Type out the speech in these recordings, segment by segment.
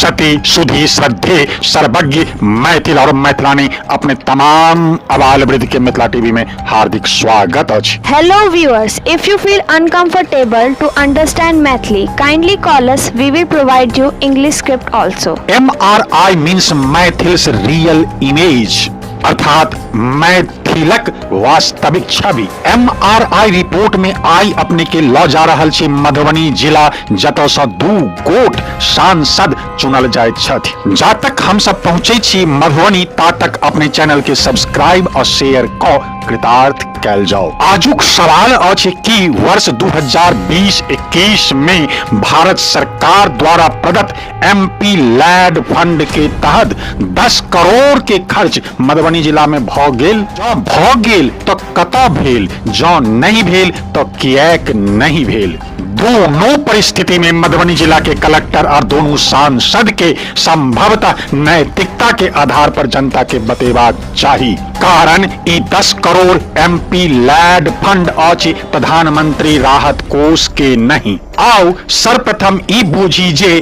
सती सुधी श्रद्धे सर्वज्ञ मैथिल और मैथिलानी अपने तमाम अबाल वृद्ध के मिथिला टीवी में हार्दिक स्वागत अछि। Hello viewers, if you feel uncomfortable to understand Maithili, kindly call us, we will provide you English script also. MRI means Maithil's real image, अर्थात मैथिलक वास्तविक छवि। एमआरआई रिपोर्ट में आई अपने के ल जा रहल छी मधुबनी जिला, जतऽ सँ 2 गोट सांसद चुनल जाइत छथि। जा तक हम सब पहुँचे छी मधुबनी, ता तक अपने चैनल के सब्सक्राइब और शेयर क कृतार्थ कैल जाओ। आजुक सवाल अछि कि वर्ष 2020-21 में भारत सरकार द्वारा प्रदत्त एमपी लैड फंड के तहत 10 करोड़ के खर्च मधुबनी जिला में भ गेल? जँ भ गेल तो कतऽ भेल, जँ नहीं भेल तो किएक नहीं भेल? दोनों परिस्थिति में मधुबनी जिला के कलेक्टर और दोनों सांसद के संभवतः नैतिकता के आधार पर जनता के बतेबाक चाही। कारण ई 10 करोड़ एमपी लैड फंड अछि, प्रधानमंत्री राहत कोष के नहीं। आउ सर्वप्रथम ई बूझी जे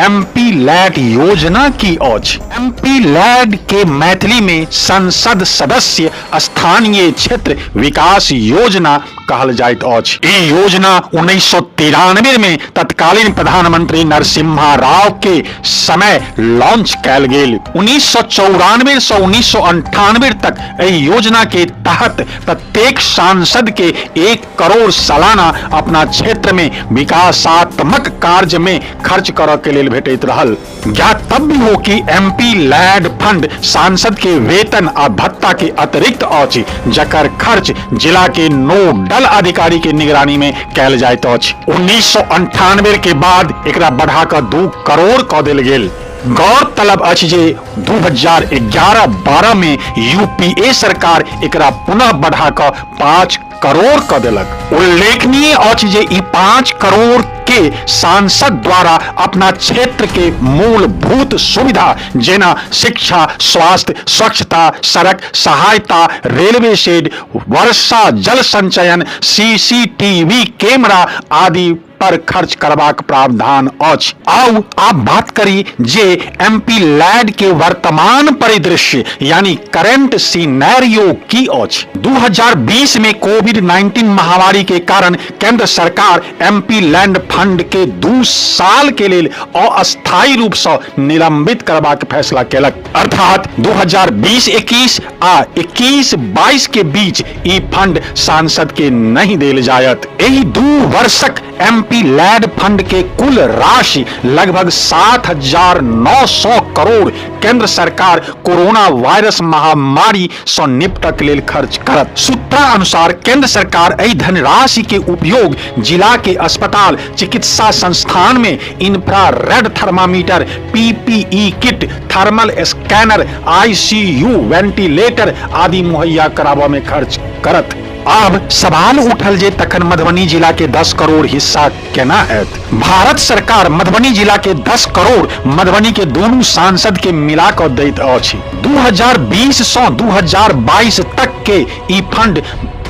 एमपी लैड योजना की अछि। एमपी लैड के मैथिली में संसद सदस्य स्थानीय क्षेत्र विकास योजना कहल जाइत अछि। ई योजना 1993 में तत्कालीन प्रधानमंत्री नरसिम्हा राव के समय लॉन्च कैल गेल। 1994 से 1998 तक एहि योजना के तहत प्रत्येक सांसद के 1 करोड़ सालाना अपना क्षेत्र में विकासात्मक कार्य में खर्च करऽ के लेल भेटैत रहल। ज्ञातव्य हो कि एमपी लैड फंड सांसद के वेतन आ भत्ता के अतिरिक्त अछि, जकर खर्च जिला के नोडल अधिकारी के निगरानी में कैल जाइत अछि। 1998 के बाद एकरा बढ़ा कऽ 2 करोड़ कऽ देल गेल। गौरतलब अछि जे 2011-12 में यूपीए सरकार एकरा पुनः बढ़ा कऽ 5 करोड़ कऽ देलक। उल्लेखनीय अछि जे ई 5 करोड़ के सांसद द्वारा अपना क्षेत्र के मूलभूत सुविधा जेना शिक्षा, स्वास्थ्य, स्वच्छता, सड़क सहायता, रेलवे शेड, वर्षा जल संचयन, सीसीटीवी कैमरा आदि पर खर्च करबाक प्रावधान अछि। आउ आब बात करी जे एमपी लैड के वर्तमान परिदृश्य यानी करंट सिनेरियो की अछि। 2020 में कोविड-19 महामारी के कारण केंद्र सरकार एमपी लैंड फंड के 2 साल के लेल अस्थायी रूप सँ निलंबित करबाक फैसला केलक। अर्थात 2020-21 आ 21-22 के बीच ई फंड सांसद के नहीं देल जायत। एहि 2 वर्षक एमपी लैड फंड के कुल राशि लगभग 7,900 करोड़ केंद्र सरकार कोरोना वायरस महामारी सँ निपटक लेल खर्च करत। सूत्रानुसार केंद्र सरकार एहि धनराशि के उपयोग जिला के अस्पताल, चिकित्सा संस्थान में infrared thermometer, PPE kit, thermal scanner, ICU, ventilator आदि मुहैया कराबऽ में खर्च करत। आब सवाल उठल जे तखन मधुबनी जिला के 10 करोड़ हिस्सा केना हैत? भारत सरकार मधुबनी जिला के 10 करोड़ मधुबनी के दोनों सांसद के मिला कऽ दैत अछि। 2020 सँ 2022 तक के ई फंड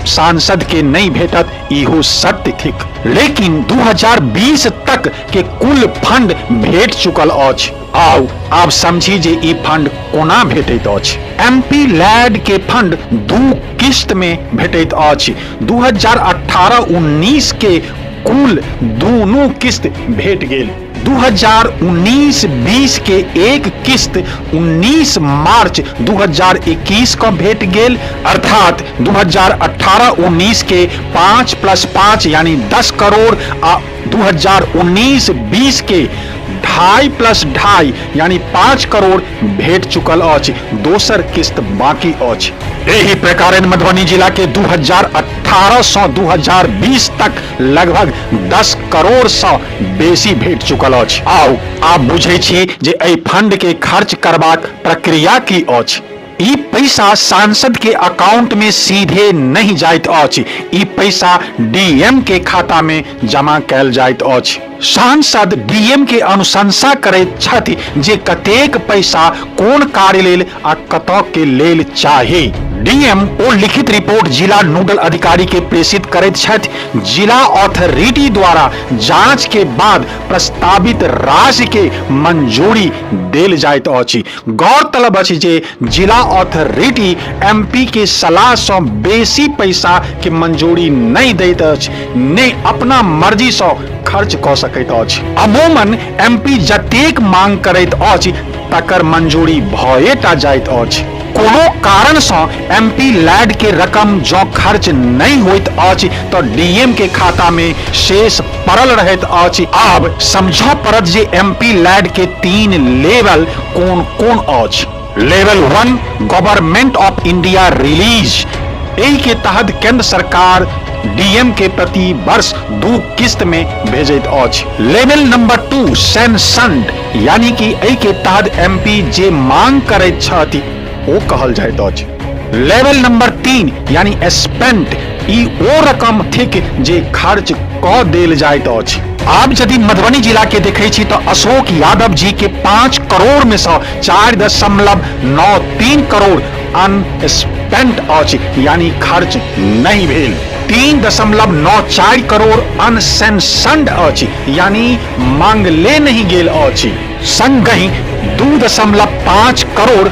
सांसद के नहीं भेटत, इहो सत्य थिक। लेकिन 2020 तक के कुल फंड भेट चुकल अछि। आउ आब समझी जे ई फंड कोना भेटैत अछि। एमपी लैड के फंड 2 किस्त में भेटैत अछि। 2018-19 के कुल दोनों किस्त भेट गेल। 2019-20 के एक किस्त 19 मार्च 2021 को भेट गेल, अर्थात 2018-19 के 5 प्लस 5 यानी 10 करोड़ आ 2019-20 के 2.5 प्लस 2.5 यानी 5 करोड़ भेट चुकल अछि। दोसर किस्त बाकी अछि। एहि प्रकार मधुबनी जिला के 2018 सँ 2020 तक लगभग 10 करोड़ सँ बेसी भेट चुकल अछि। आउ आब बुझै छी जे एहि फंड के खर्च करबाक प्रक्रिया की अछि। ई पैसा सांसद के अकाउंट में सीधे नहीं जाइत अछि। ई पैसा डीएम के खाता में जमा कैल जाइत अछि। सांसद डीएम के अनुशंसा करैत छथि जे कतेक पैसा कोन कार्य लेल आ कतऽ के लेल चाही। डीएम ओ लिखित रिपोर्ट जिला नोडल अधिकारी के प्रेषित करैत छथि। जिला अथॉरिटी द्वारा जांच के बाद प्रस्तावित राशि के मंजूरी देल जाइत अछि। गौरतलब अछि जे जिला अथॉरिटी एमपी के सलाह सं बेसी पैसा के मंजूरी नहि दैत अछि, ने अपना मर्जी सं खर्च क सकैत अछि। अमूमन एमपी जतेक मांग करैत अछि तकर मंजूरी भए टा जाइत अछि। कोनो कारण सं एमपी लैड के रकम जं खर्च नहि होइत अछि त डीएम के खाता मे शेष पड़ल रहैत अछि। आब समझऽ पड़त जे एमपी लैड के 3 लेवल कोन-कोन अछि। Level 1 government of India release, एहि के तहत केंद्र सरकार डीएम के प्रति वर्ष 2 किस्त में भेजैत अछि। लेवल नंबर 2 सैंक्शन्ड, यानी कि एहि के तहत एमपी जे मांग करैत छथि ओ कहल जाइत अछि। लेवल नंबर 3 यानी स्पेंट, ई ओ रकम थिक जे खर्च क देल जाइत अछि। आब यदि मधुबनी जिला के देखै छी तऽ अशोक यादव जी के 5 करोड़ में सँ 4.93 करोड़ अनस्पेंट अछि, यानी खर्च नहि भेल। 3.94 करोड़ अनसेंशन्ड अछि, यानी मांगले नहि गेल अछि। संगहि 2.5 करोड़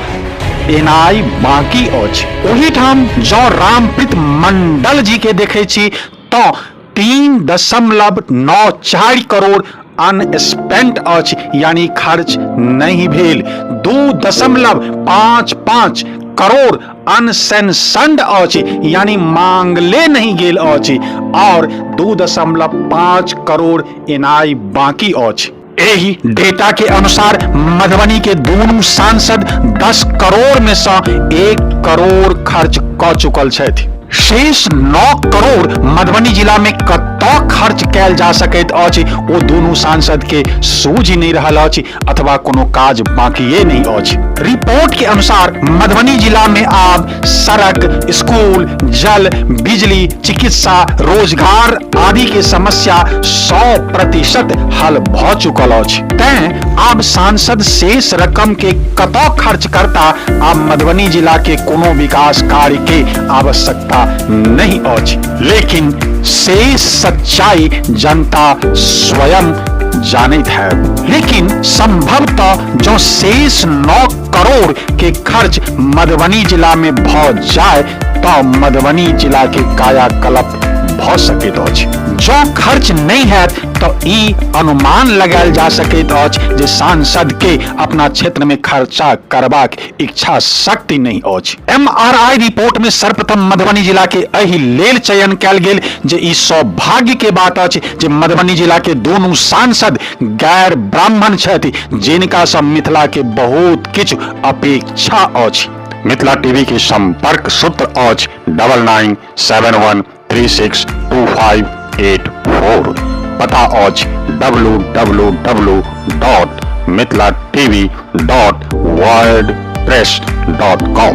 एनाइ बाकी अछि। ओहिठाम जँ रामप्रीत मंडल जी के देखै छी तऽ 3.94 करोड़ अनस्पेंट अछि, यानी खर्च नहि भेल। 2.55 करोड़ अनसेंशन्ड अछि, यानी मांगले नहि गेल अछि, और 2.5 करोड़ एनाइ बाकी अछि। एहि डेटा के अनुसार मधुबनी के दोनों सांसद 10 करोड़ में सँ 1 करोड़ खर्च क चुकल छथि। शेष 9 करोड़ मधुबनी जिला में कतऽ खर्च कयल जा सकैत अछि ओ दोनों सांसद के सूझि नहि रहल अछि अथवा कोनो काज बाकिए नहि अछि। रिपोर्ट के अनुसार मधुबनी जिला में आब सड़क, स्कूल, जल, बिजली, चिकित्सा, रोजगार आदि के समस्या 100% हल भ चुकल अछि। तैं आब सांसद शेष रकम के कतऽ खर्च करता, आब मधुबनी जिला के कोनो विकास कार्य के आवश्यकता नहीं अछि। लेकिन शेष सच्चाई जनता स्वयं जानैत है। लेकिन संभवतः जँ शेष 9 करोड़ के खर्च मधुबनी जिला में भ जाय तऽ मधुबनी जिला के कायाकल्प भ सकैत अछि। जँ खर्च नहि हैत तऽ ई अनुमान लगायल जा सकैत अछि जे सांसद के अपना क्षेत्र में खर्चा करबाक इच्छा शक्ति नहि अछि। एमआरआई रिपोर्ट में सर्वप्रथम मधुबनी जिला के एहि लेल चयन कयल गेल जे ई सौभाग्य के बात अछि जे मधुबनी जिला के दोनों सांसद गैर ब्राह्मण छथि, जिनका सँ मिथिला के बहुत किछु अपेक्षा अछि। मिथिला टीवी के संपर्क सूत्र अछि 9971362584। पता अछि W W W dot Mithila TV dot WordPress dot com.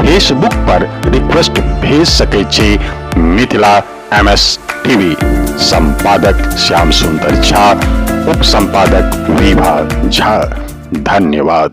Facebook पर रिक्वेस्ट भेज सकै छी मिथिला एम एस टीवी। संपादक श्याम सुंदर झा, उप संपादक विभा झा। धन्यवाद।